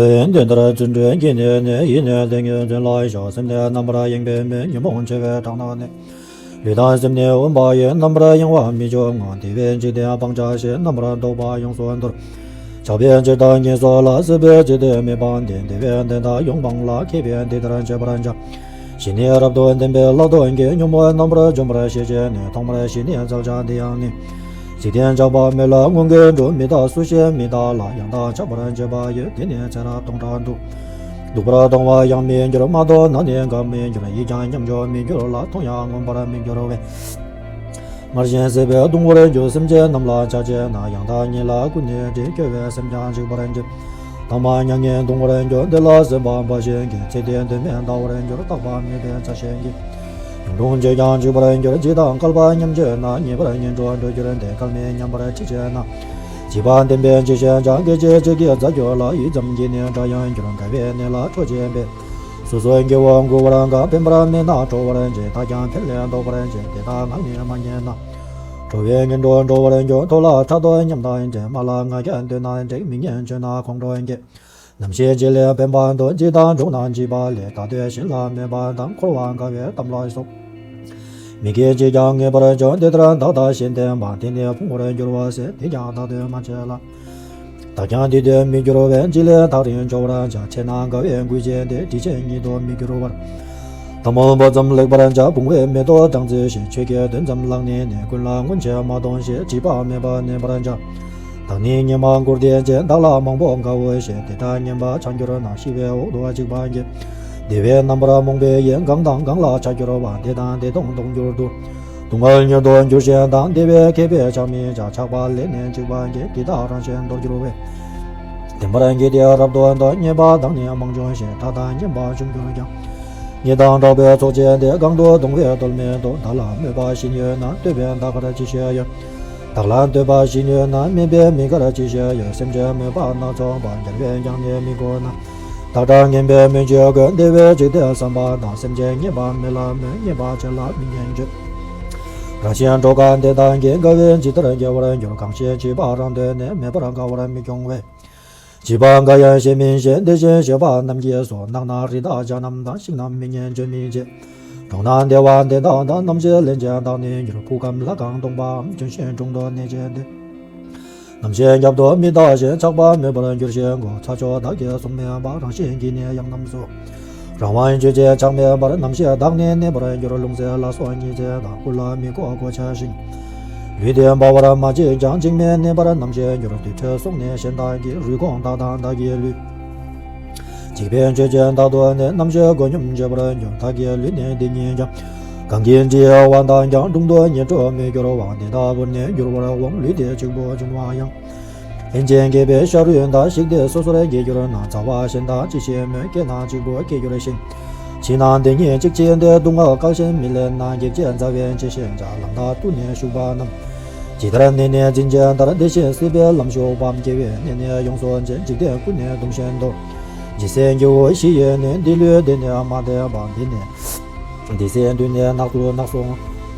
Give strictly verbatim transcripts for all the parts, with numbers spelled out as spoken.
དོན་དེ་ལྟར་བརྩོན་འགྲུས་ཀྱིས་ནི་ནི། ཡིད་ནི་ལྡན་གྱི་དོན་ལ་ཞོག་སེམས་ནི་རྣམ་པར་གཡེང་བའི་མི། ཉོན་མོངས་ཆེ་བའི་བྲག་ནང་ནི། ལུས་དང་སེམས་ནི་དབེན་པ་ཡི། རྣམ་པར་གཡེང་བ་མི་འཇུག་ངོ་། དེ་བས་འཇིག་རྟེན་སྤང་བྱ་ཞེས། རྣམ་པར་རྟོག་པ་ཡོངས་སུ་འདོར། ཆགས་པའི་ཕྱིར་དང་ངན་སོང་ལ། སྲིད་པའི་འཇིག་རྟེན་མི་སྤང་སྟེ། བདེ་བའི་དོན་དག་ཡོངས་སྤངས་ལ། མཁས་པས་འདི་ལྟར་བྱེད་པར་བྱ། གཞི་ནི་རབ་ཏུ་ལྡན་པའི་ལག་རྡོ་གིས། ཉོན་མོངས་རྣམ་པར་འཇོམས་པར་ཤེས་བྱས་ནས། ཐོག་མར་གཞི་ནས་བཙལ་བྱ་འདི་ཡང་ནི། འཇིག་རྟེན་ཆགས་པ་མེད་ལ་མངོན་དགའི་འབྲུ། མི་རྟག་སུ་ཞིག་མི་རྟག་ལ། ཡང་དག་ཆགས་པར་བྱེད་པ་ཡི། དེ་ནི་ཚེ་རབས་སྟོང་ཕྲག་འདུག་སྡུག་པར་མཐོང་བ་ཡང་མི་འགྱུར། མ་མཐོང་ན་ནི་འགག་མི་འགྱུར། ཡིད་ཀྱང་ཉམ་ཆུང་མི་འགྱུར་ལ། མཐོང་ཡང་ངོམས་པར་མི་འགྱུར་བས། སྔར་བཞིན་སྲིད་པས་གདུང་བར་འགྱུར། སེམས་ཅན་རྣམས་ལ་ཆགས་བྱེད་ན། ཡང་དག་ཉིད་ལ་ཀུན་ནས་དྲན། སྐྱོ་བས་སེམས་ཀྱང་འཇིག་པར་འགྱུར། ཐ་མ་མྱ་ངན་གདུང་བར་འགྱུར། འདི་ལ་སེམས་པ་འབའ་ཞིག་གིས། ཚེ་འདི་དོན་མེད་འདའ་བར་འགྱུར། རྟག་པ་མེད་པའི་ཆ་ཤས་ཀྱིས། གཡུང་དྲུང་ཆོས་ཀྱང་འཇིག་པར་འགྱུར། བྱིས་དང་བསྐལ་པ་མཉམ་བྱས་ན། ཉེས་པར་ངན་འགྲོ་འགྲོ་འགྱུར་ཏེ། བསྐལ་མེད་མཉམ་པར་འཆི་བྱེད་ན། བྱིས་པ་བསྟན་པའི་འཆི་ཤེས་བྱ། སྐད་ཅིག་གཅིག་གིས་རྫ་འགྱུར་ལ། ཡུད་ཙམ་གྱིས་ནི་དགྲ་ཡང་འགྱུར། འགལ་བའི་གནས་ལ་ཁྲོ་བྱེད་པས། སོ་སོའི་སྐྱེ་བོ་མགུ་བར་འགག་ཕན་པ་མེད་ན་ཁྲོ་བར་བྱེད། བདག་ཀྱང་ཕན་ལས་ལྡོག་པར་བྱེད། དེ་དག་ངག་ནི་མ་ཉན་ན། ཁྲོ་བའི་ངན་འགྲོར་འགྲོ་བར་འགྱུར། མཐོ་ལ་ཕྲག་དོག་ཉམས་དང་འདྲེས། དམའ་ལ་ང་རྒྱལ་འདོད་ན་འགྲིག་མི་ངན་སྤྱོད་ན་ཁོང་ཁྲོ་སྐྱེ། ནམ་ཞིག་བྱིས་ལས་ཕན་པ་འདོད། བྱིས་དང་འགྲོགས་ན་འཇིགས་པ་ལས། ད་གདོད་གཞན་ལ་སྨོད་པ་དང་། འཁོར་བ་འགག་པའི་གཏམ་ལ་སོགས། མི་སྐྱེ་བྱེད་ཀྱང་ངེས་པར་འབྱུང་། དེ་ལྟར་བདག་དང་གཞན་བསྟེན་པ། དེ་ནི་ཕུང་པོར་འགྱུར་བ་ཟད། དེས་ཀྱང་བདག་བསྟེན་མ་བྱས་ལ། བདག་ཀྱང་དེ་དུས་མི་འགྱུར་བས། བྱིས་ལས་ཐག་རིང་སྐྱོ་བར་བྱ། ཆེས་ན་དགའ་བའི་མགུལ་ཆེན་ཏེ། དྲི་ཆེན་ཉིད་དུ་མི་འགྱུར་བར། ཐལ་མོ་སྦོམ་ཙམ་ལེགས་པར་བྱ། བུང་བའི་མེ་ཏོག་སྦྲང་རྩི་བཞིན། ཆོས་ཀྱི་དོན་ཙམ་བླངས་ནས་ནི། ཀུན་ལ་སྔོན་ཆད་མ་མཐོང་ཞིང་། བྱིས་པ་མེད་པར་གནས་པར་བྱ། བདག་ནི་སྙེ་མ་མགུར་དེ་བཅས། བདག་ལ་མང་པོ་དགའ་བོ་ཞེས། དེ་ལྟར་ཉན་པ་ཆགས་འགྱུར་ན། ཤི་བའི་འོག་ཏུ་འཇིགས་པ་སྐྱེ། བདེ་བའི་རྣམ་པར་རྨོངས་པའི་ཡིད། གང་དང་གང་ལ་ཆགས་འགྱུར་བ། དེ་དང་དེ་མཐོང་མཐོང་འགྱུར་དུ། སྡུག་བསྔལ་མྱུར་དུ་འགྱུར་ཞིང་དང་། བདེ་བའི་མཁས་པས་ཆགས་མི་བྱ། ཆགས་པ་ལས་ནི་འཇིགས་པ་སྐྱེ། འདི་དག་རང་བཞིན་མདོར་གྱུར་པས། བདེན་པར་གྱིས་ཏེ་རབ་ཏུ་འདོད། ཉེས་པ་དག་ནི་མང་འབྱུང་ཞིང་། དགྲ་དང་ཉེ་བ་བྱུང་གྱུར་ཀྱང་། ཉེ་དང་དྲག་པོའི་ཚོགས་བྱས་ཏེ། གང་དུ་གདུང་བའི་གདོན་མི་འདོད། བདག་ལ་སྨོད་པ་བཞིན་ཡོད་ན། བསྟོད་པས་བདག་གར་ཅི་ཞིག་ཡོད། བདག་ལ་བསྟོད་པ་བཞིན་ཡོད་ན། སྨད་པའི་མི་དགར་ཅི་ཞིག་ཡོད། སེམས་ཅན་སྨོད་པ་སྣ་ཚོགས་པ། རྒྱལ་བས་ཀྱང་ནི་མི་གོ་ན། བདག་དང་ངན་པའི་སྨོད་བྱེད་ཀུན། བདེ་བའི་འཇིག་རྟེན་བསམ་པ་དང་། སེམས་ཅན་ཉེས་པ་མི་ལ་སྨོད། ཉེས་པ་ཅན་ལ་མི་སྙན་བརྗོད། རང་གཞན་འགྲོ་ཀུན་དེ་དག་གིས། དགའ་བའི་ཇི་ལྟར་སྐྱེ་བར་འགྱུར། གང་ཞིག་བྱིས་པ་རང་དོན་ནི། མེད་པར་དགའ་བར་མི་འགྱུར་བས། བྱིས་པ་འགའ་ཡང་ཞེན་མིན་ཞེས། དེ་བཞིན་གཞོན་པ་རྣམས་ཀྱིས་སོ། ནགས་ན་རི་དྭགས་བྱ་རྣམས་དང་། ཤིང་རྣམས་མི་སྙན་བརྗོད་མིན་བྱེད། གྲོང་ན་བདེ་བ་དེ་དག་དང་། ནམ་ཞིག་རླན་ཅན་བདག་ནི་འགྱུར། ཕུག་གམ་ལྷ་གང་སྟོང་པའམ། ལྗོན་ཤིང་དྲུང་དུ་གནས་བྱེད་དེ། ནམ་ཞིག་རྒྱབ་ཏུ་མི་ལྟ་ཞིང་། ཆགས་པ་མེད་པར་འགྱུར་ཞིང་ངུ། ཚ་ཆོག་བདག་གིས་གསུང་མིན་པ། རང་བཞིན་གྱིས་ནི་ཡང་རྣམས་སུ། རང་དབང་ཆོས་ཅན་ཆགས་མེད་པར། ནམ་ཞིག་བདག་ནི་གནས་པར་འགྱུར། ལྷུང་བཟེད་ལ་སོགས་ཉིད་བྱེད་དང་། ཀུན་ལ་མི་མགོ་མགོ་ཆགས་ཤིང་། ལུས་འདི་འབར་བར་མ་བྱེད་ཀྱང་། འཇིགས་མེད་གནས་པར་ནམ་ཞིག་འགྱུར། དུར་ཁྲོད་སོགས་ནས་གཞན་དག་གིས། རུས་གོང་བདག་དང་བདག་གི་ལུས། འཇིག་པའི་ཆོས་ཅན་དག་ཏུ་ནི། ནམ་ཞིག་མགོ་སྙོམས་བྱེད་པར་འགྱུར། བདག་གི་ལུས་ནི་འདི་ཉིད་ཀྱང་། གང་གིས་འདྲིས་པ་དང་ཀྱང་། དྲུང་དུ་ཉེར་འགྲོ་མི་འགྱུར་བ། འདི་ལྟ་བུར་ནི་འགྱུར་བར་འོང་། ལུས་འདི་གཅིག་པུ་འབྱུང་བ་ཡང་། ལྷན་ཅིག་སྐྱེས་པའི་ཤ་རུས་དག། ཞིག་སྟེ་སོ་སོར་གྱེས་གྱུར་ན། བྱ་བ་གཞན་དག་ཅི་ཞིག་སྨོས། སྐྱེས་ན་གཅིག་པུ་སྐྱེས་འགྱུར་ཞིང་། འཆི་ན་འདི་ཉིད་གཅིག་ཕྱིར་ཏེ། སྡུག་བསྔལ་བཀག་ཕྱིར་མི་ལེན་ན། འགེབས་བྱེད་མཛའ་བའི་ཅི་ཞིག་བྱ། ལམ་དག་ཏུ་ནི་ཞུགས་པ་རྣམས། ཇི་ལྟར་གནས་ནས་འཛིན་བྱེད་ལྟར། དེ་བཞིན་སྲིད་པའི་ལམ་ཞུགས་པའམ། སྐྱེ་བའི་གནས་ནི་ཡོངས་སུ་འབྱེད། འཇིག་རྟེན་ཀུན་ནས་གདུང་ཤིན་ཏུ། ཇི་སྲིད་སྐྱེ་བོ་བཞི་ཡོད་ནས། འདི་ལུས་འདི་ནི་མ་འདས་པ། འདི་ནི། འདི་སྲིད་འདུས་ནས་ནགས་སུ་ནགས་སུ།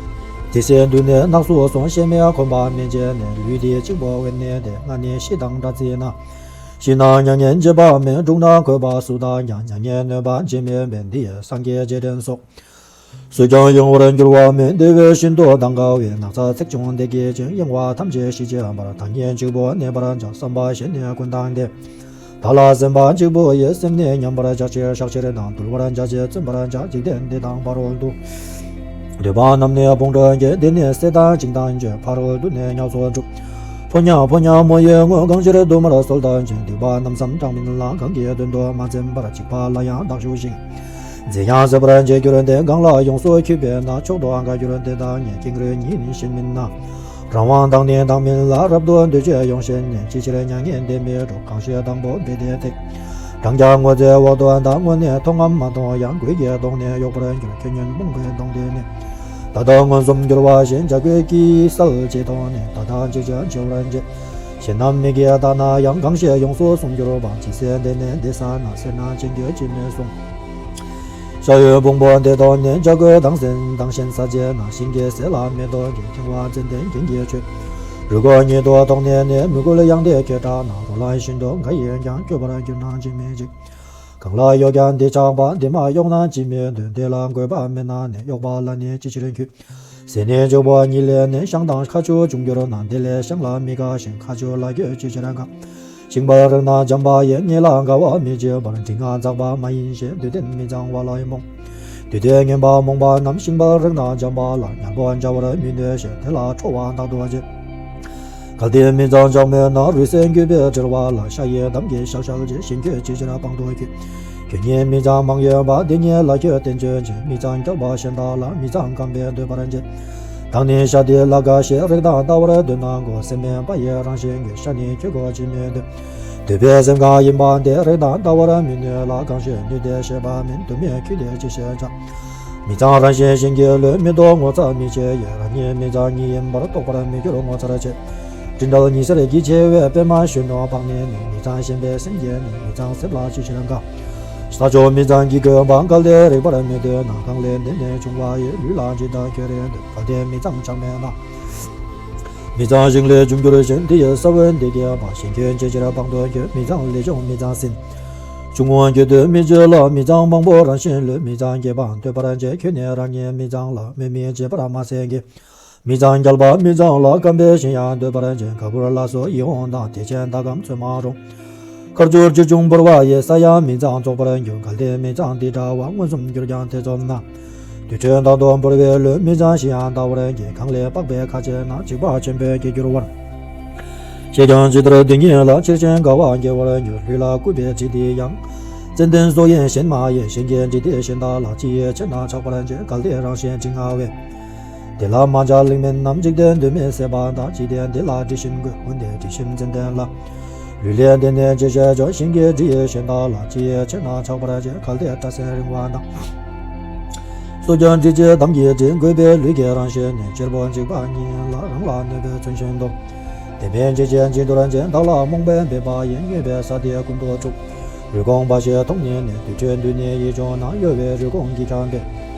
འདི་སྲིད་འདུས་ནས་ནགས་སུ་སོང་། ཤེས་མེད་འཁོན་པ་མེད་བྱས་ནས། ལུས་འདི་གཅིག་པུ་དབེན་གནས་ཏེ། སྔ་ནི་ཤི་དང་འདྲ་བརྩིས་ན། ཤི་ན་མྱ་ངན་འཇིགས་པ་མེད། འཁྲུགས་ན་འཁོལ་བ་སུ་དག་ཀྱང་། མྱ་ངན་གནོད་པ་ཅི་མེད་པས། འདི་ཡིས་སངས་རྒྱས་རྗེས་དྲན་སོགས། སུས་ཀྱང་གཡེང་བར་འགྱུར་བ་མེད། དེ་བས་ཤིན་ཏུ་དང་འགལ་བའི། ནགས་ཚལ་ཚེགས་ཆུང་དེ་སྐད་ཅིག་གཡེང་བ་ཐམས་ཅད་ཞི་བྱེད་པར། བདག་ཉིད་གཅིག་པུ་གནས་པར་བྱ། བསམ་པ་བཞི་ནི་ཀུན་དང་ལྡན། བདག་ལ་སེམས་པ་གཅིག་པུ་ཡིས། སེམས་ནི་ཉམས་པར་བྱ་ཕྱིར་གཤགས་ཕྱིར་དང་། འདུལ་བར་བྱ་ཕྱིར་བརྩོན་པར་བྱ། འཇིག་རྟེན་འདི་དང་ཕ་རོལ་ཏུ། འདོད་པ་རྣམས་ནི་ཕུང་ཁྲོལ་གྱིས། འདི་ནི་སྲེད་དང་འཇིགས་དང་འགྱོད། ཕ་རོལ་ཏུ་ནི་ཉེར་འཚོ་འགྲུབ། ཕོ་ཉ་ཕོ་ཉ་མོ་ཡི་ངོ་། གང་ཕྱིར་དུ་མར་གསོལ་བ་འབྱིན། སྡིག་པ་རྣམ་གསུམ་གྲངས་མིན་ལ། གང་གིས་དོན་དུ་མ་འཛིན་པར། འཇིགས་པ་ལ་ཡང་བདག་ཞུགས་ཤིང་། མཛེ་ཡང་ཟད་པར་བྱེད་འགྱུར་ཏེ། གང་ལ་ཡོངས་སུ་འཁྱུད་པས་ན། མཆོག་ཏུ་དགའ་འགྱུར་དེ་དག་ཉིད། ཀེང་རུས་ཉིད་ཡིན་ཞེན་མིན་ན། རང་དབང་དང་ནི་བདག་མིན་ལ། རབ་ཏུ་འདུད་བྱེད་གཡེང་ཞེན་ནི། ཅི་ཕྱིར་མྱ་ངན་འདས་མི་འགྲོ། གང་ཞིག་དང་པོ་འབད་དེ་ཐེག་རང་ཀྱང་ངོ་ཚའི་འོག་ཏུ་གདའ། སྔོན་ནི་མཐོང་ངམ་མ་མཐོང་ཡང་། གོས་ཀྱི་དོང་ནི་གཡོགས་པར་འགྱུར། ཁྱོད་ཉོན་མོངས་པའི་དོང་དེ་ནི། ད་ལྟ་མངོན་སུམ་གྱུར་པ་བཞིན། བྱ་རྒོད་ཀྱིས་བསལ་བྱེད་དོང་ནི། ད་ལྟ་འཇིགས་བྱེད་བྱེད་པར་བྱེད། གཞན་རྣམས་མིག་གིས་བལྟ་ན་ཡང་། གང་ཞིག་ཡོངས་སུ་བཟུང་གྱུར་པ། ཇི་སྲིད་འདི་ནི་འདི་ས་ན། སེར་སྣ་ཅན་གྱི་ཅི་ནུས་གསུང་། ཤ་ཡི་ཕུང་པོ་འདི་དོང་ནི། བྱ་རྒོད་དང་སྲིན་དང་ཞིང་ས་བྱེད་ན། ཞིང་གི་ཟས་ལ་མེ་ཏོག་གི། ཁེངས་པ་ཙན་དན་རྒྱན་གྱིས་མཆོད། རུས་ཁོག་ཉིད་དུ་དོགས་ནས་ནི། མི་བསྐུལ་ཡང་དེ་ཁྱོད་དྲག་ན། རོ་ལངས་བཞིན་དུ་འགའ་ཡིས་ཀྱང་། བསྐྱོད་པར་གྱུར་ན་ཅིས་མི་འཇིགས། གང་ལ་གཡོག་ཀྱང་འདི་ཆགས་པ། འདི་མ་གཡོགས་ན་ཅིས་མི་འདོད། འདི་ལ་འགོད་པ་མེད་ན་ནི། གཡོགས་པ་ལ་ནི་ཅི་ཕྱིར་འཁྱུད། ཟས་ནི་བྱུག་པ་ཉིད་ལས་ནི། བཤང་དང་ཁ་ཆུ་བྱུང་གྱུར་ན། འདི་ལས་བཤང་ལ་མི་དགའ་ཞིང་། ཁ་ཆུ་ལ་འཁྱུད་ཅི་ཕྱིར་དགའ། བཤིག་པར་རིགས་ན་འཇམ་པ་ཡི། གཉིད་ལ་དགའ་བ་མི་བྱེད་པར། འབྲིང་ང་འཛག་པ་མ་ཡིན་ཞེས། འདོད་ལྡན་མི་གཙང་བ་ལ་ཡི་རྨོངས། འདོད་ལྡན་ངན་པ་རྨོངས་པ་རྣམས། བཤིག་པར་རིགས་ན་འཇམ་པ་ལ། ཉལ་པོ་འཇའ་བར་མི་འདོད་ཞེས། དེ་ལ་ཁྲོ་བ་རྟག་ཏུ་བྱེད། གལ་ཏེ་མི་གཙང་ལྕགས་སྨོད་ན། རུས་སེལ་འགྱོད་པས་བྲེལ་བ་ལ། ཤ་ཡི་འདམ་གྱིས་ཤག་ཤག་བྱེད། བཞིན་འགྱོད་ཅི་ཕྱིར་དཔང་དུ་འཁྱུད། ཁྱོད་ཉིད་མི་གཙང་མང་ཡོད་པ། འདི་ཉིད་ལ་ཁྱོད་བརྟེན་བྱོན་ཅིག། མི་གཙང་རྒྱལ་པོ་གཞན་དག་ལ། མི་གཙང་རྐང་པས་འདོད་པར་བྱེད། བདག་ནི་ཤ་འདི་ལ་དགའ་ཞེས། རེག་དང་ལྟ་བར་འདོད་ན་གོ། སེམས་མེད་པ་ཡི་རང་བཞིན་གྱིས། ཤ་ནི་ཁྱོད་གོ་ཅིས་མི་འདོད། འདོད་པའི་སེམས་གང་ཡིན་པ་དེ། རེག་དང་ལྟ་བར་མི་ནུས་ལ། གང་ཞིག་ནུས་ཏེ་ཤེས་པ་མིན། དུ་མས་འཁྱུད་དེ་ཅི་ཞིག་བྱ། མི་གཙང་རང་བཞིན་བཞིན་གྱི་ལུས། མི་ལྡོག་ངོ་ཚ་མི་བྱེད་ཡི། རང་ཉིད་མི་གཙང་ཉིད་ཡིན་པར། རྟོགས་པར་མི་འགྱུར་ངོ་ཚར་བྱེད། སྤྲིན་བྲལ་ཉི་ཟེར་གྱི་ཆེ་བའི། པདྨ་གཞོན་ནུ་དཔག་ནས་ནི། མི་གཙང་ཞེན་པའི་སེམས་ཀྱིས་ནི། མི་གཙང་སེམས་ལ་ཅི་ཕྱིར་དགའ། ས་ཕྱོགས་མི་གཙང་གྱིས་གོས་པ། གལ་ཏེ་རེག་པར་མི་འདོད་ན། གང་ལས་འདི་ནི་བྱུང་བ་ཡི། ལུས་ལ་ཇི་ལྟར་འགྱུར་རེ་འདོད། གལ་ཏེ་མི་གཙང་ཆགས་མེད་ན། མི་གཙང་ཞིང་ལས་བྱུང་འགྱུར་ཞིང་། འདི་ཡི་ས་བོན་འདི་སྐྱེས་པ། གཞན་ཁྱོད་ཅི་ཕྱིར་དཔང་དུ་འཁྱུད། མི་གཙང་ལས་བྱུང་མི་གཙང་ཟིན། ཆུང་ངུ་འགྱོད་དུ་མི་བྱེད་ལ། མི་གཙང་མང་པོ་རང་བཞིན་ལུས། མི་གཙང་སྐྱེས་པ་འདོད་པར་བྱེད། ཁྱོད་ནི་རང་ཉིད་མི་གཙང་ལ། སྨོད་མི་བྱེད་པར་མ་ཟད་ཀྱི། མི་གཙང་རྒྱལ་པོ་མི་གཙང་ལ། སྐམ་པའི་ཤིང་ཡང་འདོད་པར་བྱེད། ག་བུར་ལ་སོགས་ཡིད་འོང་དང་། དེ་ཆེན་ཟླ་གམ་ཚོས་མ་རུངས། ཁར་ཆུར་ཆུ་ཆུང་བོར་བ་ཡི། ས་ཡང་མི་གཙང་བཙོག་པར་འགྱུར། གལ་ཏེ་མི་གཙང་འདི་འདྲ་བ། མངོན་སུམ་གྱུར་ཀྱང་དེ་ཚོམ་ན། དུར་ཁྲོད་དག་ཏུ་བོར་བའི་ལུས། མི་གཙང་ཞིང་ཡང་ལྟ་བར་བགྱིད། གང་ལས་པགས་པའི་ཁ་ཕྱེ་ན། འཇིགས་པ་ཆེན་པོས་སྐྱེ་འགྱུར་བར། ཤེས་ཀྱང་ཇི་ལྟར་འདི་ཉིད་ལ། ཕྱིར་ཕྱིན་དགའ་བ་སྐྱེ་བར་འགྱུར། ལུས་ལ་བསྐུས་པའི་དྲི་འདི་ཡང་། ཙན་དན་སོགས་ཡིན་གཞན་མ་ཡིན། གཞན་གྱི་དྲི་དེ་གཞན་དག་ལ། ཅི་ཡི་ཕྱིར་ན་ཆགས་པར་བྱེད། གལ་ཏེ་རང་བཞིན་དྲི་ང་བས། དེ་ལ་མ་ཆགས་ལིང་མེད་རྣམས། འཇིག་རྟེན་དུ་མི་ཟད་པ་དག། ཅི་སྟེ་འདི་ལ་དྲི་ཞིམ་དགོས། འོན་ཏེ་དྲི་ཞིམ་ཙན་དན་ལ། ལུས་ལས་འདི་ནི་ཇི་ཞིག་འབྱུང་། གཞན་གྱི་དྲི་ཡིས་གཞན་དག་ལ། ཅི་ཡི་ཕྱིར་ན་ཆགས་པར་བྱེད། གལ་ཏེ་སྐྲ་སེར་རིང་བ་དང་། སོ་སྐྱོན་དྲི་ཆེ་འདམ་གྱི་དྲི། འགོས་པའི་ལུས་ཀྱི་རང་བཞིན་ནི། གཅེར་བུ་འཇིགས་པ་ཉིད་ལ། རང་ལ་གནོད་པའི་མཚོན་བཞིན་དུ། དེ་མིན་ཅི་བྱེད་ཅི་འདོར་བྱེད། བདག་ལ་རྨོངས་པས་འབད་པ་ཡིས། མྱོས་པའི་ས་དེ་ཀུན་ཏུ་འཁྲུགས། རུས་ཁུངས་འབའ་ཞིག་མཐོང་ནས་ནི། དུར་ཁྲོད་འདུས་ནས་ཡིད་བྱུང་ན། གཡོ་བའི་རུས་ཁུངས་ཀྱིས་ཁྱབ་པས།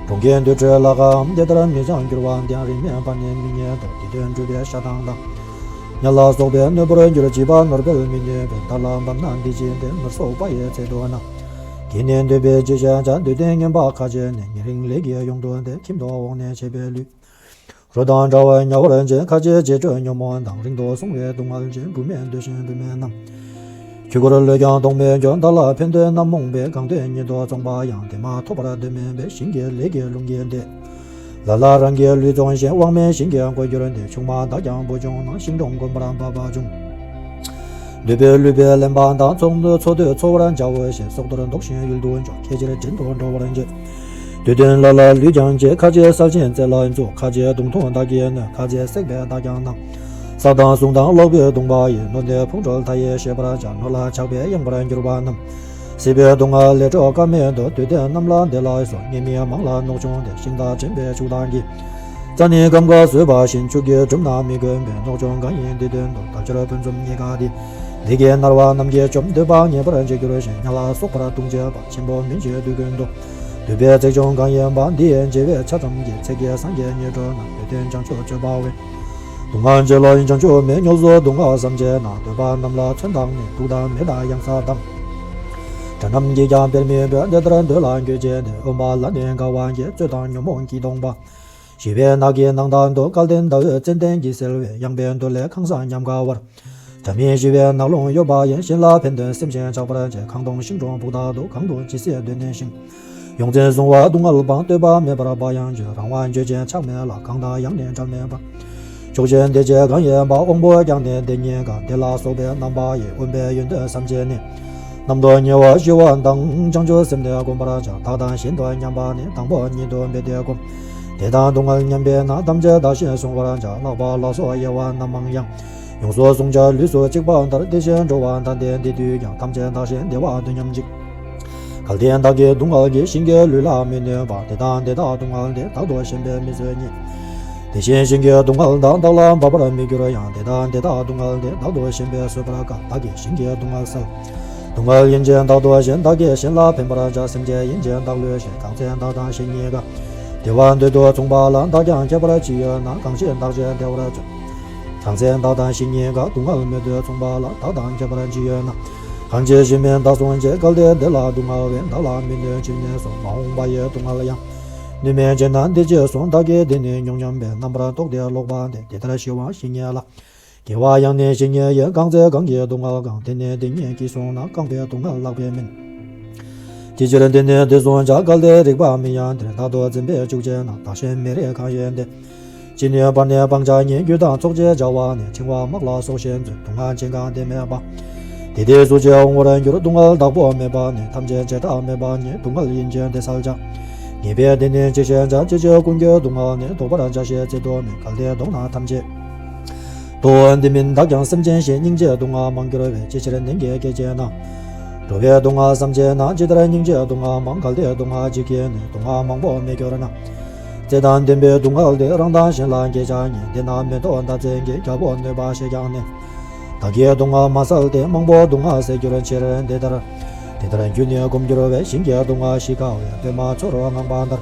གྲོང་ཁྱེར་དུར་ཁྲོད་ལ་གའམ། དེ་ལྟར་མི་གཙང་འགྱུར་བ་འདི། ཡང་རིས་མེད་པར་ནི་མི་རྙེད་དོ། དེ་དོན་སྒྲུབ་པའི་ཤ་དང་དང་། ཉ་ལ་སོགས་པས་གནོད་པར་འགྱུར། བྱིས་པ་ནོར་སྤེལ་མི་ནུས་པས། བདག་ལ་འབབ་ན་འདི་ཅི་སྟེ། ནོར་སོགས་པ་ཡི་ཚད་དུ་ན། གིས་ནི་འདོད་པས་ཅི་བྱ་བྱ། འདོད་ལྡན་ངན་པ་ཁ་ཕྱེ་ནི། ཉེ་རིང་ལས་ཀྱི་གཡུང་དུ་འདེད། ཁྱིམ་དུ་འོངས་ནས་བྱེད་པའི་ལུས། རོ་དང་འདྲ་བར་ཉལ་བར་བྱེད། ཁ་ཕྱེ་བྱེད་སྤྲོ་ཉོན་མོངས་དང་། རིང་དུ་སོང་བའི་སྡུག་བསྔལ་ཅན། བུད་མེད་འདོད་བཞིན་བུད་མེད་རྣམས། ཆོས་སྐོར་ལུས་ཀྱང་གཏོང་མོད་ཀྱང་། བདག་ལ་ཕན་འདོད་རྣམ་རྨོངས་པས། གང་འདོད་ཉིད་དུ་བཙོངས་པ་ཡང་། དེ་མ་ཐོབ་པར་འདོད་མིན་པས། ཞིང་གི་ལས་ཀྱི་རླུང་གིས་འདེད། ལ་ལ་རང་གི་ལུས་བཙོང་ཞིང་། དབང་མེད་ཞིང་གི་མགོ་གྱུར་ཏེ། ཆུང་མ་བདག་ཀྱང་བུ་བྱུང་ན། ཤིང་དྲུང་དགོན་པར་འབབ་པ་འབྱུང་། འདོད་པས་བསླུས་པས་ལེན་པ་དང་། འཚོ་འདོད་འཚོ་འདོད་འཚོ་བར་བྱའོ་ཞེས། སྲོག་ཐོར་འདོགས་ཤིང་ཡུལ་དུ་འགྱོ། ཁྱེད་ཕྱིར་བྲན་དུ་འགྲོ་བར་འགྱུར། དུས་གདོན་ལ་ལ་ལུས་ཀྱང་བཅད། ཁ་ཕྱེ་གསལ་ཆེན་རྩེ་ལ་འཛུགས། ཁ་ཕྱེ་མདུང་ཐུང་བདག་གིས་གནོན། ཁ་ཕྱེ་བསྲེགས་པས་བདག་ཀྱང་ན། བསགས་དང་བསྲུང་དང་ལག་པས་བརྡུངས་པ་ཡིས། ནོར་འདོད་ཕུང་ཁྲོལ་མཐའ་ཡས་ཤེས་པར་བྱ། ནོར་ལ་ཆགས་པས་གཡེང་བར་གྱུར་པ་རྣམས། སྲིད་པའི་སྡུག་བསྔལ་ལས་སྒྲོལ་ཀ་མེད་དོ། དུས་གདོན་རྣམས་ལ་འདི་ལ་སོགས། ཉེས་དམིགས་མང་ལ་ནོར་བྱུང་སྟེ། ཤིང་རྟ་འདྲེན་པའི་ཕྱུགས་དག་གིས། རྩྭ་ནི་སྐམ་ཀ་ཟོས་པ་བཞིན། ཕྱུགས་ཀྱིས་བསྒྲུབས་ན་མི་དགོས་པས། ནོར་བྱུང་གང་ཡིན་འདི་དོན་དུ། དལ་འབྱོར་ཕུན་སུམ་རྙེད་དཀའ་སྟེ། ལས་ཀྱིས་མནར་བ་རྣམས་ཀྱིས་བཅོམ། འདོད་པ་ངེས་པར་འཇིག་འགྱུར་ཞིང་། ཉ་ལ་སོགས་པར་ལྟུང་བྱེད་པ། ཆེན་པོ་མིན་ཕྱིར་དུས་ཀུན་ཏུ། འདོད་པའི་ཚེགས་ཆུང་གང་ཡིན་པ། འདི་ཡི་འཇལ་བའི་ཆ་ཙམ་གྱིས། ཚེགས་ཀྱིས་སངས་རྒྱས་ཉིད་འགྲུབ་ན། དེ་དོན་བྱང་ཆུབ་སྤྱོད་པ་བས། སྡུག་བསྔལ་བྱེད་ལ་བྱང་ཆུབ་མེད། མྱོས་སོ་སྡུག་བསྔལ་བསམ་བྱས་ན། འདོད་པ་རྣམས་ལ་མཚོན་དང་ནི། དུག་དང་མེ་དང་གཡང་ས་དང་། དགྲ་རྣམས་ཀྱིས་ཀྱང་དཔེར་མི་འབོད། འདི་ལྟར་འདོད་ལ་འགོད་བྱས་ཏེ། འོན་པ་ལ་ནི་དགའ་བ་སྐྱེ། རྩོད་དང་ཉོན་མོངས་ཀྱིས་སྟོང་པ། ཞི་བའི་ནགས་ཀྱི་ནང་དག་ཏུ། སྐལ་ལྡན་ཟླ་འོད་ཙན་དན་གྱིས་གསལ་བའི། ཡངས་པའི་འདོད་ལས་ཁང་བཟང་ཉམས་དགའ་བར། དགྲ་མེད་ཞི་བའི་ནགས་ཀླུང་གཡོ་བ་ཡི། གཞན་ལ་ཕན་དོན་སེམས་ཅན་ཆགས་པར་བྱེད། ཁང་སྟོང་ཤིང་དྲུང་ཕུག་དག་ཏུ། གང་དུ་ཇི་སྲིད་འདོད་ནས་ཤིང་། ཡོངས་འཛིན་བསྲུང་བ་སྡུག་བསྔལ་སྤངས། ལྟོས་པ་མེད་པར་བག་ཡངས་སྤྱོད། རང་དབང་འགྱོད་ཅན་ཆགས་མེད་ལ། གང་དང་ཡང་ནི་བྲལ་མེད་པ། ཕྱོགས་ཆོས་འདུས་བྱས་གང་ཡིན་པ། དབང་པོ་ཀྱང་ནི་འདི་ཉིད་དགའ། འདི་ལ་སོགས་པའི་རྣམ་པ་ཡིས། དབེན་པའི་ཡོན་ཏན་བསམ་བྱས་ནས། རྣམ་རྟོག་ཉེ་བར་ཞི་བ་དང་། བྱང་ཆུབ་སེམས་ནི་བསྒོམ་པར་བྱ། བདག་དང་གཞན་དུ་མཉམ་པ་ནི། དང་པོ་ཉིད་དུ་འབད་དེ་བསྒོམ། བདེ་དང་སྡུག་བསྔལ་མཉམ་པས་ན། ཐམས་ཅད་བདག་བཞིན་བསྲུང་བར་བྱ། ལྷག་པ་ལ་སོགས་དབྱེ་བ་རྣམ་མང་ཡང་། ཡོངས་སུ་བསྲུང་བྱ་ལུས་སུ་གཅིག་པ་ལྟར། དེ་བཞིན་འགྲོ་བ་དག་འདི་འདི་དུས་ཀྱང་། ཐམས་ཅད་བདག་བཞིན་བདེ་བ་འདོད་སྙམ་འཇིག། གལ་ཏེ་བདག་གི་སྡུག་བསྔལ་གྱིས། གཞན་གྱི་ལུས་ལ་མི་གནོད་པ། དེ་དག་འདི་དག་སྡུག་བསྔལ་ཏེ། བདག་ཏུ་ཞེན་པས་མི་བཟོད་ཉིད། དེ་བཞིན་གཞན་གྱི་སྡུག་བསྔལ་དག། བདག་ལ་འབབ་པར་མི་འགྱུར་ཡང་། དེ་དག་འདི་དག་སྡུག་བསྔལ་ཏེ། བདག་ཏུ་ཞེན་པས་བཟོད་པར་དཀའ། བདག་གིས་གཞན་གྱི་སྡུག་བསྔལ་བསལ། སྡུག་བསྔལ་ཡིན་ཕྱིར་བདག་ཏུ་ཞེན། བདག་གིས་གཞན་ལ་ཕན་པར་བྱ། སེམས་ཅན་ཡིན་ཕྱིར་བདག་བསླུས་ཤིང་། གང་ཚེ་བདག་དང་གཞན་གཉིས་ཀ། བདེ་བ་འདོད་དུ་མཚུངས་པ་ལ། བདག་ཀྱང་ཁྱད་པར་ཅི་ཡོད་ན། གང་ཞིག་བདག་བྱས་བདེ་བར་བརྩོན། གང་ཚེ་བདག་དང་གཞན་གཉིས་ཀ། སྡུག་བསྔལ་མི་འདོད་མཚུངས་པ་ལ། བདག་དང་ཁྱད་པར་ཅི་ཡོད་ན། གང་ཕྱིར་གཞན་མིན་བདག་བསྲུང་བྱེད། གལ་ཏེ་འདི་ལ་སྡུག་བསྔལ་བས། བདག་ལ་མི་གནོད་ཕྱིར་ནི་སོ། མ་འོངས་པ་ཡི་སྡུག་བསྔལ་ཡང་། གནོད་མིན་བྱེད་ན་འདི་ཅི་གསུང་། བདག་གིས་འདི་ནི་མྱོང་སྙམ་པའི། རྣམ་པར་རྟོག་སྟེ་ལོག་པ་འདི། དེ་ལྟར་ཞི་བ་གཞན་ཉིད་ལ། དགེ་བ་ཡང་ནི་གཞན་ཉིད་ཡིན། གང་ཚེ་གང་གིས་སྡུག་བསྔལ་གང་། དེ་ནི་འདི་ཉིད་ཀྱིས་བསྲུངས་ན། རྐང་པའི་སྡུག་བསྔལ་ལག་པས་མིན། ཅི་ཕྱིར་འདི་ནི་འདི་བསྲུང་བྱ། གལ་ཏེ་རིག་པ་མིན་ཡང་འདིར། བདག་ཏུ་འཛིན་པས་འཇུག་བྱེད་ན། བདག་གཞན་མི་རིག་གང་ཡིན་ཏེ། ཅི་ནུས་པར་ནི་སྤང་བྱ་ཉིད། རྒྱུ་དང་ཚོགས་ཀྱི་བྱ་བ་ནི། འཆིང་བ་དམག་ལ་སོགས་བཞིན་མཛོད། སྡུག་བསྔལ་ཅན་གང་དེ་མེད་པ། དེ་དེ་སུ་ཅི་འོང་བར་འགྱུར། སྡུག་བསྔལ་བདག་པོ་མེད་པ་ནི། ཐམས་ཅད་བྱེ་བྲག་མེད་པ་ཉིད། སྡུག་བསྔལ་ཡིན་ཕྱིར་འདི་བསལ་བྱ། ངེས་པས་འདི་ནི་ཅི་ཞིག་བྱ། ཅི་ཕྱིར་ཀུན་གྱི་སྡུག་བསྔལ་ནི། བཟློག་པར་བྱ་ཞེས་བརྩི་དུ་མེད། གལ་ཏེ་བཟློག་ན་ཐམས་ཅད་དུ། འདི་མིན་བདག་ཀྱང་སེམས་ཅན་བཞིན། སྙིང་རྗེའི་སྡུག་བསྔལ་མང་གྱུར་བས། ཅི་ཕྱིར་ནན་གྱིས་བསྐྱེད་བྱེད་ན། འགྲོ་བའི་སྡུག་བསྔལ་བསམ་བྱེད་ན། ཇི་ལྟར་སྙིང་རྗེའི་སྡུག་བསྔལ་མང་། གལ་ཏེ་སྡུག་བསྔལ་གཅིག་གིས་ནི། སྡུག་བསྔལ་མང་པོ་མི་འགྱུར་ན། རྩེ་དང་ལྡན་པའི་སྡུག་བསྔལ་དེ། རང་དང་གཞན་ལ་བསྐྱེད་བྱ་ཉིད། འདི་ན་མེ་ཏོག་ཟླ་མཚན་གྱི། རྒྱལ་པོ་གནོད་པ་ཞེས་ཀྱང་ནི། བདག་གིས་སྡུག་བསྔལ་མ་བསལ་ཏེ། མང་པོ་སྡུག་བསྔལ་སེལ་འགྱུར་ཕྱིར། འདི་ལྟར། འདི་ལྟར་རྒྱུ་ནི་བསྒོམ་འགྱུར་བས། ཞིང་གི་སྡུག་བསྔལ་ཞི་དཀའ་བས། པདྨ་མཚོ་རུ་དངངས་པ་ལྟར།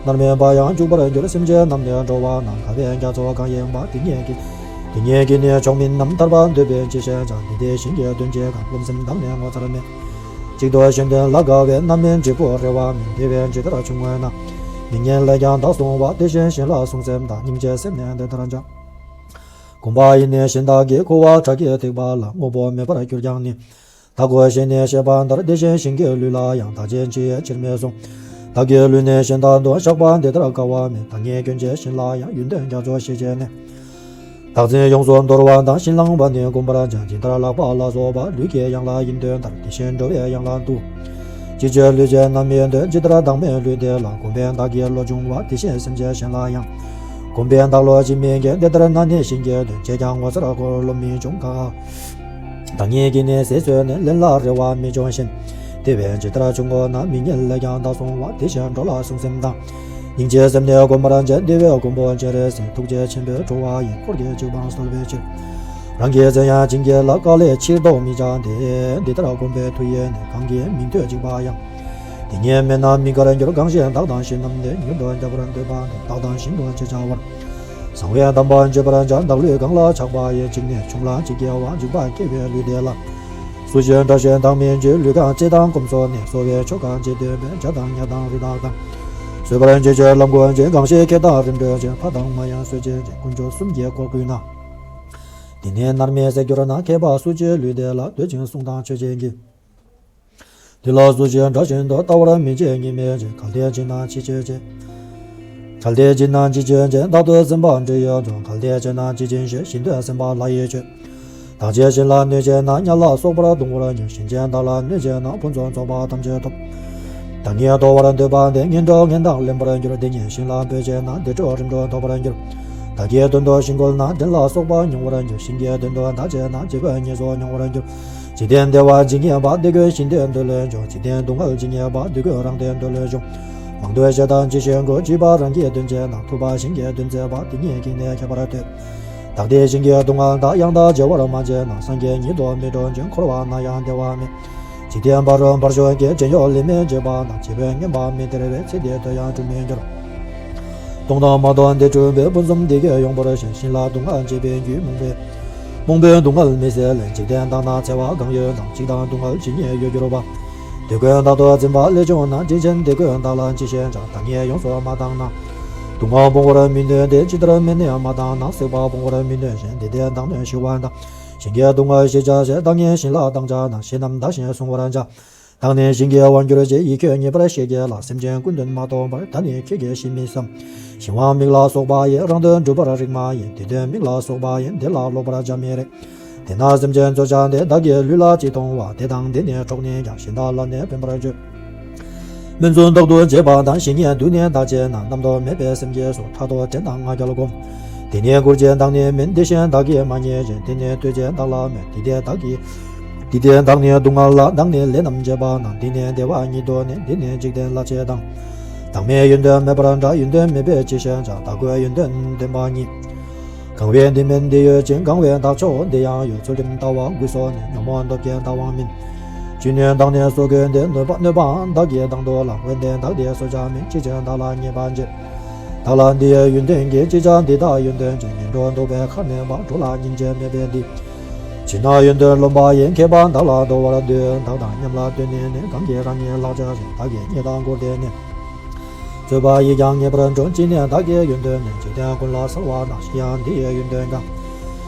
མནར་མེད་པར་ཡང་འཇུག་པར་འགྱུར། སེམས་ཅན་རྣམས་ནི་འགྲོ་བ་ན། དགའ་བའི་རྒྱ་མཚོ་གང་ཡིན་པ། དེ་ཉིད་ཀྱིས། དེ་ཉིད་ཀྱིས་ནི་ཆོག་མིན་ནམ། ཐར་པ་འདོད་པས་ཅི་ཞིག་བྱ། འདི་དེ་ཞིང་གི་དོན་བྱེད་གང་། རློམ་སེམས་བདག་ནི་ངོ་མཚར་མེད། གཅིག་ཏུ་གཞན་དོན་ལ་དགའ་བས། རྣམ་སྨིན་འབྲས་བུ་རེ་བ་མེད། དེ་བས་ཇི་ལྟར་བྱུང་བས་ན། མི་སྙན་ལས་ཀྱང་བདག་བསྲུང་བ། དེ་བཞིན་གཞན་ལ་བསྲུང་སེམས་དང་། སྙིང་རྗེའི་སེམས་ནི་འདི་ལྟར་བྱ། གོམས་པ་ཡིས་ནི་གཞན་དག་གི། ཁུ་བ་ཁྲག་གི་ཐིགས་པ་ལ། དངོས་པོ་མེད་པར་གྱུར་ཀྱང་ནི། བདག་གོ་ཞེས་ནི་བཤད་པ་ལྟར། དེ་བཞིན་གཞན་གྱི་ལུས་ལ་ཡང་། བདག་བྱས་ཅི་ཡིས་ཕྱིར་མི་བསྲུང་། བདག་གི་ལུས་ནི་གཞན་དག་ཏུ། བཤགས་པ་འདི་ལྟར་དཀའ་བ་མེད། བདག་ཉིད་སྐྱོན་བྱས་གཞན་ལ་ཡང་། ཡོན་ཏན་རྒྱ་མཚོ་ཞེས་བྱས་ནས། བདག་འཛིན་ཡོངས་སུ་འདོར་བ་དང་། བྱིན་བརླབས་པ་ནི་བསྒོམ་པར་བྱ། ཇི་ལྟར་ལག་པ་ལ་སོགས་པ། ལུས་ཀྱི་ཡང་ལག་ཡིན་དོན་ལྟར། དེ་བཞིན་འགྲོ་བའི་ཡང་ལག་ཏུ། ཅི་ཕྱིར་ལུས་བྱས་རྣམ་སྨིན་དོན། ཇི་ལྟར་བདག་མེད་ལུས་དེ་ལ། བསྒོམས་པས་བདག་གི་བློ་སྦྱོང་བ། དེ་བཞིན་སེམས་ཅན་གཞན་ལ་ཡང་། བསྒོམས་པས་བདག་བློ་ཇི་སྨིན་གྱི། འདི་ལྟར་ན་ནི་གཞན་གྱི་དོན། བྱས་ཀྱང་ངོ་མཚར་སྐོར་བློ་མི་འབྱུང་ག། བདག་ཉིད་ཀྱིས་ནི་ཟས་ཟོས་ནས། ལེན་ལ་རེ་བ་མི་འབྱུང་ཞིང་། དེ་བས་ཇི་ལྟར་བྱུང་ངོ་ན། མི་སྙན་ལས་ཀྱང་བདག་བསྲུང་བ། དེ་བཞིན་འགྲོ་ལ་བསྲུང་སེམས་དང་། སྙིང་རྗེའི་སེམས་ནི་བསྒོམ་པར་བྱ། འདི་བས་མགོན་པོ་སྤྱན་རས་གཟིགས། ཐུགས་རྗེ་ཆེན་པོས་འགྲོ་བ་ཡི། འཁོར་གྱི་འཇིགས་པ་བསལ་བའི་ཕྱིར། རང་གི་མཚན་ཡང་བྱིན་གྱིས་བརླབ། བཀའ་ལས་ཕྱིར་ལྡོག་མི་བྱ་སྟེ། འདི་ལྟར་བསྒོམས་པའི་མཐུ་ཡིས་ནི། གང་གི་མིང་ཐོས་འཇིགས་པ་ཡང་། དེ་ཉིད་མེད་ན་མི་དགར་འགྱུར། གང་ཞིག་བདག་དང་གཞན་རྣམས་ནི། མྱུར་དུ་བསྐྱབ་པར་འདོད་པ་ནི། བདག་དང་གཞན་དུ་ཅི་བྱ་བར། གསང་བའི་གདམས་པ་བརྗོད་པར་བྱ། བདག་ལུས་གང་ལ་ཆགས་པ་ཡི། འཇིགས་ནི་ཆུང་ལ་འཇིགས་སྐྱེ་བ། འཇིགས་པ་སྐྱེ་བའི་ལུས་དེ་ལ། སུ་ཞིག་དགྲ་བཞིན་བདག་མི་འཇིགས། ལུས་གང་གཅེས་དང་སྐོམ་སོགས་ནི། གསོ་བའི་ཆོ་ག་ཅི་འདོད་པའི། ཇ་དང་ཉ་དང་རི་དྭགས་དང་། གསོད་པར་བྱེད་ཕྱིར་ལམ་གོལ་ཅིང་། གང་ཞིག་ཁེགས་དང་རིམ་གྲོ་ཅན། ཕ་དང་མ་ཡང་གསོད་བྱེད་ཅིང་། དཀོན་མཆོག་གསུམ་གྱི་དཀོར་བརྐུས་ན། དེ་ནི་མནར་མེད་བསད་འགྱུར་ན། མཁས་པ་སུ་ཞིག་ལུས་དེ་ལ། འདོད་ཅིང་བསྲུང་དང་མཆོད་བྱེད་ཀྱི། དེ་ལ་སུ་ཞིག་དགྲ་བཞིན་དུ། ལྟ་བར་མི་བྱེད་གཉིས་མེད་ཅིང་། གལ་ཏེ་བྱེད་ན་ཅི་སྤྱོད་བྱེད། གལ་ཏེ་བྱེད་ན་ཅི་སྤྱོད་བྱེད། བདག་ཏུ་འཛིན་པ་འདྲེ་ཡི་མཚོན། གལ་ཏེ་བྱེད་ན་ཅི་བྱེད་ཞེས། གཞན་དོན་སེམས་པ་ལྷ་ཡིས་སྤྱོད། བདག་ཅིག་གཞན་ལ་གནོད་བྱེད་ན། གཉའ་ལ་སོགས་པར་གདུང་བར་འགྱུར། གཞན་གྱིས་བདག་ལ་གནོད་བྱེད་ན། ཕུན་སུམ་ཚོགས་པ་ཐམས་ཅད་ཐོབ། བདག་ཉིད་དོར་བར་འདོད་པ་འདི། ངན་འགྲོ་ངན་དང་ལེན་པར་འགྱུར། འདི་ཉིད་ཞིང་ལ་འབོད་བྱེད་ན། བདེ་དྲོད་རིམ་གྲོ་ཐོབ་པར་འགྱུར། བདག་གི་དོན་དུ་ཞིང་བཀོལ་ན། བྲན་ལ་སོགས་པ་མྱོང་བར་འགྱུར། ཞིང་གི་དོན་དུ་བདག་བྱས་ན། རྗེ་བོའི་ཉེས་སུ་མྱོང་བར་འགྱུར། འཇིག་རྟེན་བདེ་བ་ཇི་སྙེད་པ། དེ་ཀུན་གཞན་དོན་འདོད་ལས་བྱུང་། འཇིག་རྟེན་སྡུག་བསྔལ་ཇི་སྙེད་པ། དེ་ཀུན་རང་དོན་འདོད་ལས་བྱུང་། མང་ཐོས་བྱེད་དང་ཅི་ཞིག་དགོས། བྱིས་པ་རང་གི་དོན་བྱེད་ན། ཐུབ་པ་གཞན་གྱི་དོན་མཛད་པ། དེ་ཉིད་ཀྱིས་ནི་ཁྱད་པར་ཐོས། བདག་བདེ་གཞན་གྱི་སྡུག་བསྔལ་དག། ཡང་དག་བརྗེ་བར་མ་བྱས་ན། སངས་རྒྱས་ཉིད་དུ་མི་འགྲོ་འབྱུང་། འཁོར་བ་ན་ཡང་བདེ་བ་མེད། འཇིག་རྟེན་ཕ་རོལ་བར་ཤོག་གི། བྱེད་ཡུལ་ལས་མི་བྱེད་པ་དང་། བྱེད་པས་ངན་པ་མི་སྟེར་བའི། ཚེ་འདིའི་དོན་ཡང་གྲུབ་མི་འགྱུར། མཐོང་དང་མ་མཐོང་འདི་གྲུབ་པས། ཕུན་སུམ་འདི་སྐད་ཡོང་བར་ཞེན། གཞན་ལ་སྡུག་བསྔལ་བྱེད་པའི་རྒྱུས། རྨོངས་པས་རྨོངས་པའི་སྡུག་བསྔལ་མི་སེལ་ལས། འཇིག་རྟེན་དག་ན་འཚེ་བ་གང་ཡོད་དང་། འཇིག་དང་སྡུག་བསྔལ་ཇི་སྙེད་ཡོད་གྱུར་པ། དེ་ཀུན་བདག་ཏུ་འཛིན་པ་ལས་བྱུང་ན། དྲིན་ཆེན་དེ་ཀུན་བདག་ལ་ཅི་ཞིག་བྱ། བདག་ཉིད་ཡོངས་སུ་མ་བཏང་ན། སྡུག་བསྔལ་སྤོང་བར་མི་ནུས་ཏེ། ཇི་ལྟར་མི་ནུས་མ་བཏང་ན། བསྲེག་པ་སྤོང་བར་མི་ནུས་ཤིང་། འདི་ལྟས་བདག་ནི་ཞི་བ་དང་། གཞན་གྱི་སྡུག་བསྔལ་ཞི་བྱ་ཞེས། བདག་ཉིད་གཞན་ལ་བཏང་བྱ་ན། གཞན་རྣམས་བདག་བཞིན་བསྲུང་བར་བྱ། བདག་ནི་གཞན་གྱི་དབང་གྱུར་ཅིག་ཡིད་ཁྱོད་ཉེས་པར་ཤེས་གྱིས་ལ། སེམས་ཅན་ཀུན་དོན་མ་རྟོགས་པར། ད་ནི་ཁྱོད་ཀྱིས་ཤེས་མི་བསམ། གཞན་དབང་མིག་ལ་སོགས་པ་ཡིས། རང་དོན་སྒྲུབ་པར་རིག་མ་ཡིན། དེ་དོན་མིག་ལ་སོགས་པ་ཡིན། དེ་ལ་ལོག་པར་བྱ་མི་རིགས། དེས་ན་སེམས་ཅན་གཙོ་བྱ་སྟེ། བདག་གི་ལུས་ལ་ཅི་མཐོང་བ། དེ་དང་དེ་ནི་འཕྲོག་ནས་ཀྱང་། གཞན་དག་ལ་ནི་ཕན་པར་བྱེད། སྨོན་ཚུལ་རྟག་ཏུ་བྱེད་པ་དང་། གཞན་ཉིད་དུ་ནི་བདག་བྱེད་ན། རྣམ་རྟོག་མེད་པའི་སེམས་ཀྱིས་སུ། ཕྲག་དོག་དྲན་དང་ང་རྒྱལ་བསྒོམ། དེ་ནི་བཀུར་བྱེད་བདག་ནི་མིན། དེ་བཞིན་བདག་གིས་མ་རྙེད་ཅིང་། དེ་ནི་ལྟོས་བཅས་བདག་ལ་སྨོད། དེ་དེ་བདག་གིས། དེ་དེ་བདག་ནི་སྡུག་བསྔལ་ལ། བདག་ནི་ལས་རྣམས་བྱེད་པ་ན། འདི་ནི་བདེ་བ་ཉིད་དུ་ནི། འདི་ནི་འཇིག་རྟེན་ལ་བྱེད་དང་། བདག་མེད་ཡོན་ཏན་མེད་པར་འདྲ། ཡོན་ཏན་མེད་པས་ཅི་ཞིག་བྱ། བདག་གོས་ཡོན་ཏན་ལྡན་པ་ཉིད། གང་བས་འདི་མིན་འདི་ཡོད་ཅིང་། གང་བས་བདག་མཆོག་འདི་ཡང་ཡོད། ཚུལ་ཁྲིམས་ལྟ་བ་དགོས་སོ་ནི། ཉོན་མོངས་སྟོབས་ཀྱིས་བདག་དབང་མིན། ཅི་ནུས་བདག་ནི་གསོད་དགོས་ཏེ། གནོད་པ་གནོད་པའང་བདག་གིས་དང་དུ་བླང་། འོན་ཏེ་བདག་འདི་གསོད་བྱ་མིན། ཅི་ཕྱིར་བདག་ལ་ཉེས་པ་བྱེད། བདག་ལ་འདི་ཡི་ཡོན་ཏན་གྱིས། ཅི་བྱ་འདི་དག་ཡོན་ཏན་ཅན། ངན་འགྲོར་འདུག་པའི་ཁ་ནས་འབབ། འགྲོ་ལ་སྙིང་རྗེ་མེད་པས་འདི། ཕྱི་ནང་ཡོན་ཏན་ལོན་པ་ཡིས། མཁས་པ་བདག་ལ་འདུད་པར་འདོད། བདག་དང་མཉམ་ལ་སྡོད་ནས་ནི། གང་གིས་རང་ཉིད་བརླག་བྱ་ཞིང་། བདག་གིས་རྙེད་དང་བཀུར་སྟེ་ནི། བཙོས་པ་ཡིས་ཀྱང་ངེས་པར་འགྲོ། ཅི་ནས་བདག་གི་ཡོན་ཏན་ནི། འཇིག་རྟེན་ཀུན་ལ་གསལ་བ་དང་། གཞན་ཡང་འདི་ཡི་ཡོན་ཏན་གང་།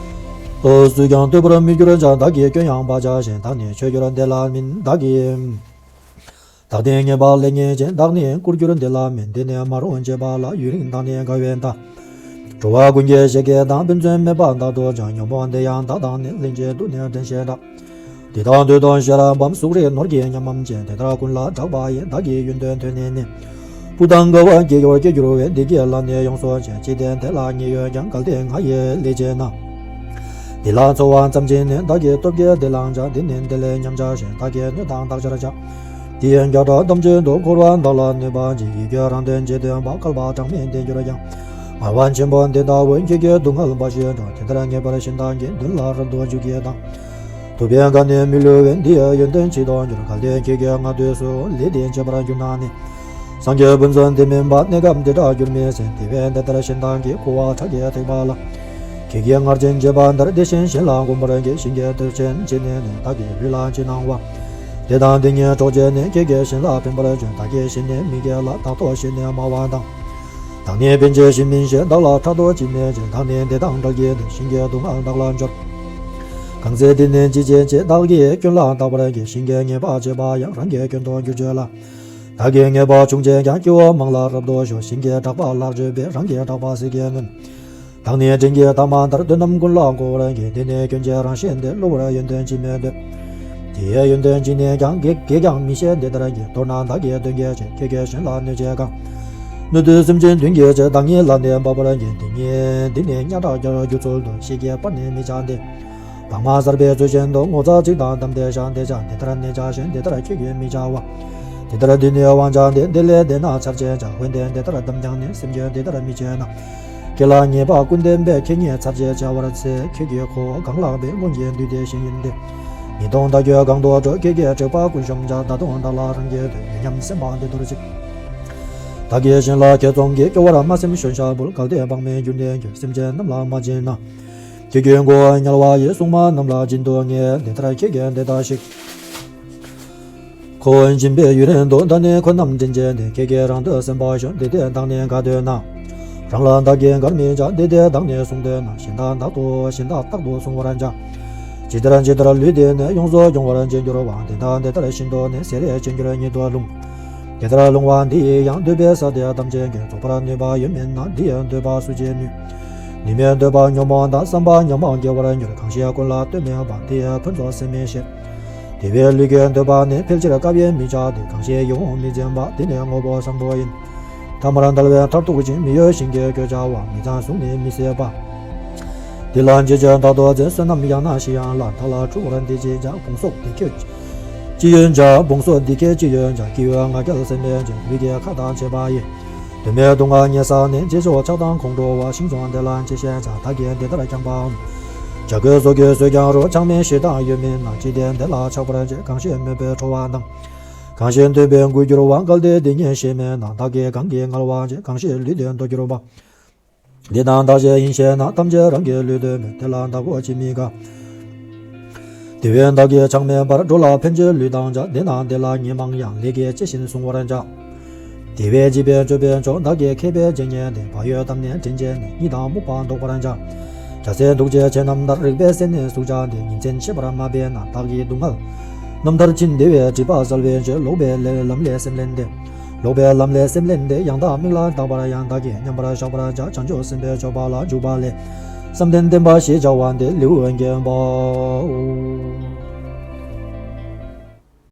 སུས་ཀྱང་བསྟོད་པར་མི་འགྱུར་བྱ། བདག་གི་སྐྱོན་ཡང་སྦ་བྱ་ཞིང་། བདག་ནི་ཆོས་འགྱུར་འདི་ལ་སྨིན། བདག་གི། བདག་བསྟན་ངེས་པ་ལེགས་ཉེས་ཅན། བདག་ནི་བཀུར་འགྱུར་འདི་ལ་སྨིན། འདི་ནི་མ་རུངས་བྱེད་པ་ལ། ཡུན་རིང་བདག་ནི་དགའ་བའི་མཐའ། འགྲོ་བ་ཀུན་གྱི་ཞེ་སྐད་དང་། ཕན་ཚུན་སྨད་པ་དག་ཏུ་ཀྱང་། ཉོན་མོངས་འདི་ཡང་བདག་དང་ནི། ལྷན་ཅིག་ཏུ་ནི་འགྲན་ཞེས་གྲག་འདི་དག་འདོད་དང་ཤེས་རབ་བམ། གཟུགས་རིས་ནོར་གྱིས་ཉམས་མམ་ཅན། དེ་ལྟར་ཀུན་ལ་གྲགས་པ་ཡི། བདག་གི་ཡོན་ཏན་ཐོས་ནས་ནི། སྤུ་དང་རྒ་བ་སྐྱེ་འགྱུར་སྐྱེ་འགྱུར་བས། བདེ་སྐྱིད་ལ་ནི་ཡོངས་སུ་བྱེད། ཅི་སྟེ་དེ་ལ་ཉེས་ཡོད་ཀྱང་། གལ་ཏེ་ང་ཡི་ལས་བྱེད་ན། འདི་ལ་འཚོ་བ་ཙམ་གྱིས་ནི། བདག་གི་སྟོབས་ཀྱིས་འདི་བླང་བྱ། འདི་ནི་འདི་ལས་ཉམས་བྱ་ཞིང་། བདག་གི་སྣོད་དང་བདག་ཆར་བྱ། དེ་ཡི་རྒྱ་གྲགས་ཐམས་ཅད་དུ། འཁོར་བ་བདག་ལ་གནོད་པ་ཅི། ཡིད་ཀྱི་རང་དོན་བྱེད་འདོད་པ། བསྐལ་པ་གྲངས་མེད་འདས་གྱུར་ཀྱང་། ངལ་བ་ཆེན་པོ་འདི་ལྟ་བུ། ཁྱེད་ཀྱིས་སྡུག་བསྔལ་འབའ་ཞིག་འགྲོ། དེ་ལྟར་ངེས་པར་གཞན་དག་གི། མདུན་ལ་རབ་ཏུ་འཇུག་གྱིས་དང་། ཐུབ་པའི་བཀའ་ནི་མི་བསླུ་བས། འདི་ཡི་ཡོན་ཏན་ཇི་ལྟར་འགྱུར། གལ་ཏེ་ཁྱེད་ཀྱིས་ང་འདོད་སུ། ལས་འདི་བྱེད་པར་གྱུར་ན་ནི། སངས་རྒྱས་ཕུན་སུམ་བདེ་མིན་པ། གནས་སྐབས་འདི་དྲག་འགྱུར་མི་སྲིད། དེ་བས་འདི་ལྟར་གཞན་དག་གི། ཁུ་བ་ཁྲག་གིས་ཐེག་པ་ལ། ཁྱེད་ཀྱིས་སྔར་བྱས་བྱས་པ་ལྟར། དེ་བཞིན་གཞན་ལ་གོམས་པར་གྱིས། གཞན་གྱི་དོན་ཆེན་བྱས་ནས་ནི། བདག་གི་ལུས་ལ་ཅི་གནང་བ། དེ་དང་དེ་ཉིད་གྲོགས་བྱས་ནས། ཁྱེད་ཀྱིས་གཞན་ལ་ཕན་པར་བྱོན། བདག་གིས་གཞན་ནི་མི་བརྒལ་ལ། བདག་ཐོག་གཞན་ནི་དམའ་བ་དང་། བདག་ནི་ཕན་ཕྱིར་གཞན་མིན་ཞེས། བདག་ལ་ཕྲག་དོག་ཅིས་མེད་ཅིང་། བདག་ནི་འདི་དང་བྲལ་གྱི་ནི། གཞན་གྱི་སྡུག་བསྔལ་བདག་ལ་འབྱོར། གང་ཚེ་འདི་ནི་ཅི་བྱེད་ཅེས། བདག་གི་སྐྱོན་ལ་བརྟག་པར་གྱིས། གཞན་གྱི་ཉེས་པ་བྱས་པ་ཡང་། རང་གི་སྐྱོན་དུ་འགྱུར་བྱེད་ལ། བདག་གི་ཉེས་པ་ཆུང་བྱས་ཀྱང་། སྐྱེ་བོ་མང་ལ་རབ་ཏུ་ཞུགས། གཞན་གྱི་གྲགས་པ་ལག་བརྗོད་པས། རང་གི་གྲགས་པ་ཟིལ་གྱིས་གནོན། བདག་ནི་སྤྲིན་གྱི་མཐའ་མ་ལྟར། དུས་རྣམས་ཀུན་ལ་བསྐོར་བར་གྱིས། འདི་ནི་སྐྱོན་གྱི་རང་བཞིན་ཏེ། བསླུ་བར་ཡོན་ཏན་ཅིས་མི་འདོད། དེ་ཡི་ཡོན་ཏན་ཅི་ནས་ཀྱང་། གེགས་གེགས་ཀྱང་མི་ཤེས་འདི་ལྟར་གྱིས། མདོར་ན་བདག་གི་དོན་གྱི་ཕྱིར། ཁྱེད་ཀྱིས་གཞན་ལ་གནོད་བྱེད་གང་། གནོད་འདོད་སེམས་ཅན་དོན་གྱི་ཕྱིར། བདག་ཉིད་ལ་ནི་འབབ་པར་གྱིས། འདི་ཉིད་འདི་ནི་གཉའ་ཁྲག་རྒྱུ་ཚུལ་དུ། ཤེད་ཀྱིས་པར་ནི་མི་བྱ་སྟེ། བག་མ་གསར་པའི་ཚུལ་བཞིན་དུ། ངོ་ཚ་ཚིག་དང་གཏམ་སྟེ་བཤགས་ཏེ་བྱ། འདི་ལྟར་ནི་བྱ་ཞིང་འདི་ལྟར་ཁྱེད་ཀྱིས་མི་བྱ་བ། འདི་ལྟར་འདི་ནི་དབང་བྱས་ཏེ། འདི་ལས་འདས་ན་ཚར་བཅད་བྱ། འོན་ཏེ་འདི་ལྟར་གཏམ་ཀྱང་ནི། སེམས་ཀྱིས་འདི་ལྟར་མི་བྱེད་ན། ཁྱེད་ལ་ཉེས་པ་ཀུན་བསྟན་པས། ཁྱེད་ཉིད་ཚར་བཅད་བྱ་བར་འཚལ། ཁྱེད་ཀྱི་ཁོ་གང་ལགས་པས། སྔོན་གྱི་འདུས་ཏེ་ཞིང་ཡིན་ཏེ། ཉིས་སྟོང་བདག་རྒྱུད་གང་དུ་འགྲོ། ཁྱེད་ཀྱིས་དྲེགས་པ་ཀུན་གཞོམ་བྱ། ད་དུང་བདག་ལ་རང་གི་དོན། ཡོད་སྙམ་སེམས་པ་འདི་དོར་ཅིག། བདག་གིས་གཞན་ལ་ཁེ་བཙོང་གིས། སྐྱོ་བར་སྨྲ་སེམས་གཞོན་ཤ་ཕུལ། གལ་ཏེ་བག་མེད་འགྱུར་ནས་འགྱུར། སེམས་ཅན་རྣམས་ལ་མ་བྱིན་ན། ཁྱེད་ཀྱི་མགོ་བོ་དམྱལ་བ་ཡི། སྲུང་མ་རྣམས་ལ་སྦྱིན་དུ་ངེས། འདི་ལྟར་ཁྱེད་ཀྱིས་འདི་ལྟ་ཞིག། ཁོ་བོ་སྦྱིན་པའི་ཡུན་རིང་དུ། བདག་ནི་ཁོ་རྣམས་དྲིན་ཆེ་སྟེ། ཁྱེད་ཀྱིས་རང་དོན་སེམས་པར་ཞུ། འདི་ལྟས་བདག་ནི་དགའ་འདོད་ན། རང་ལ་བདག་གིས་དགར་མི་བྱ། འདི་ལྟས་བདག་ནི་སྲུང་འདོད་ན། གཞན་དག་བདག་ཏུ་གཞན་དག་རྟག་ཏུ་སྲུང་བར་བྱ། ཇི་ལྟར་ཇི་ལྟར་ལུས་འདི་ནི། ཡོངས་སུ་སྦྱོང་བར་བྱེད་འགྱུར་བ། འདི་དང་འདི་ལྟར་ཤིན་ཏུ་ནི། ཟས་རིགས་ཅན་གྱུར་ཉིད་དུ་ལྷུང་། འདི་ལྟར་ལྷུང་བ་འདི་ཡིས་ཡང་། འདོད་པའི་ས་དེ་ཐམས་ཅད་ཀྱི། རྫོགས་པར་ནུས་པ་ཡོད་མིན་ན། འདི་ཡི་འདོད་པ་སུ་བྱེད་ནུས། ནུས་མེད་འདོད་པ་ཉོན་མོངས་དང་། བསམ་པ་ཉམ་པ་སྐྱེ་བར་འགྱུར། གང་ཞིག་ཀུན་ལ་ལྟོས་མེད་པ། འདི་ཡི་ཕུན་ཚོགས་ཟད་མི་ཤེས། དེ་བས་ལུས་ཀྱི་འདོད་པ་ནི། ཕལ་ཆེར་བཀབ་ཡས་མི་བྱ་སྟེ། གང་ཞིག་ཡིད་འོང་མི་འཛིན་པ། འདི་ནི་དངོས་པོ་བཟང་པོ་ཡིན། ཐ་མར་འདལ་བའི་མཐར་ཐུག་ཅིང་། མི་གཡོ་ཞིང་གི་གོས་བྱ་བ། མི་གཙང་གཟུགས་ནི་མི་བསྲེག་པ། འདི་ལ་འཇིགས་བྱེད་བདག་ཏུ་འཛིན། བསོད་ནམས་ཡང་ན་ཤི་ཡང་ལ། བདག་ལ་འཁྲུ་བར་འདི་ཅི་བྱ། དགོངས་སོགས་འདི་སྐད་ཅི་ཡོན་བྱ། དགོངས་སོགས་འདི་སྐད་ཅི་ཡོན་བྱ། སྐྱེ་བོའི་ང་རྒྱལ་སེམས་ལས་བྱུང་། ལུས་ཀྱི་ཁ་དང་བཅས་པ་ཡིས། དོན་མེད་སྡུག་བསྔལ་བརྙེས་ས་ནི། རྗེས་ཕྱོགས་ཆགས་སྡང་ཁོང་ཁྲོ་བ། ཞིང་སོགས་འདི་ལ་ཅི་ཞེས་བྱ། བདག་གིས་འདི་ལྟར་བསྐྱངས་པའམ། བྱ་རྒོད་སོགས་ཀྱིས་གསོད་ཀྱང་རུང་། ཆགས་མེད་ཞེ་སྡང་ཡོད་མིན་ན། ཅི་སྟེ་འདི་ལ་ཆགས་པར་བྱེད། གང་ཞིག་མོས་པའི་ཁྲོ་བ་དང་། གང་ཞིག་འདོད་པས་འགུལ་འགྱུར་བ། གལ་ཏེ་འདི་ཉིད་ཤེས་མིན་ན། བདག་གིས་གང་གིས་ངལ་བ་བྱེད། གང་ཞིག་ལུས་འདི་འདོར་འགྱུར་བ། འདི་དང་བདག་གཞན་ཡིན་ཤེས་ན། ཐམས་ཅད་རང་གི་ལུས་འདོད་མོད། དེ་ལ་བདག་གོ་ཅི་མི་དགའ། དེ་བས་བདག་གིས་ཆགས་མེད་པར། འགྲོ་ལ་ཕན་ཕྱིར་ལུས་དང་བཅས། འདི་ན་འདི་ལ་ཉེས་མང་ཡང་། ལས་ཀྱི་ལྕེ་བཞིན་བསྲུང་བར་བྱ། དེ་བས་བྱིས་པས་སྤྱོད་པའི་མཆོག། བདག་གིས་མཁས་པས་བརྗེད་ཉེན་ཏེ། བག་ཡོད་དམ་ནི་དྲིན་ཆེ་ནི། གཉིད་དང་སྨུག་པ་ལྡོག་པར་བྱ། རྒྱལ་སྲས་ཐུགས་རྗེ་ཆེ་རྣམས་ལྟར། རིག་པའི་སེམས་ནི་ཟུག་བྱ་སྟེ། ཉིན་མཚན་ཤེས་པར་མ་འབད་ན། བདག་གི་སྡུག་བསྔལ་རྣམ་ཐར་ཕྱིན། དེ་བས་སྒྲིབ་པ་བསལ་བའི་ཕྱིར། ལོག་པའི་ལམ་ལས་སེམས་བསླན་ཏེ། ལོག་པའི་ལམ་ལས་སེམས་བསླན་ཏེ། ཡང་དག་མིག་ལ་བལྟ་བར་ཡང་། བདག་གིས་མཉམ་པར་བཞག་པར་བྱ། བྱང་ཆུབ་སེམས་དཔའི་སྤྱོད་པ་ལ་འཇུག་པ་ལས། བསམ་གཏན་བརྟན་པ་ཞེས་བྱ་བ་འདི། ལེའུ་བརྒྱད་པའོ།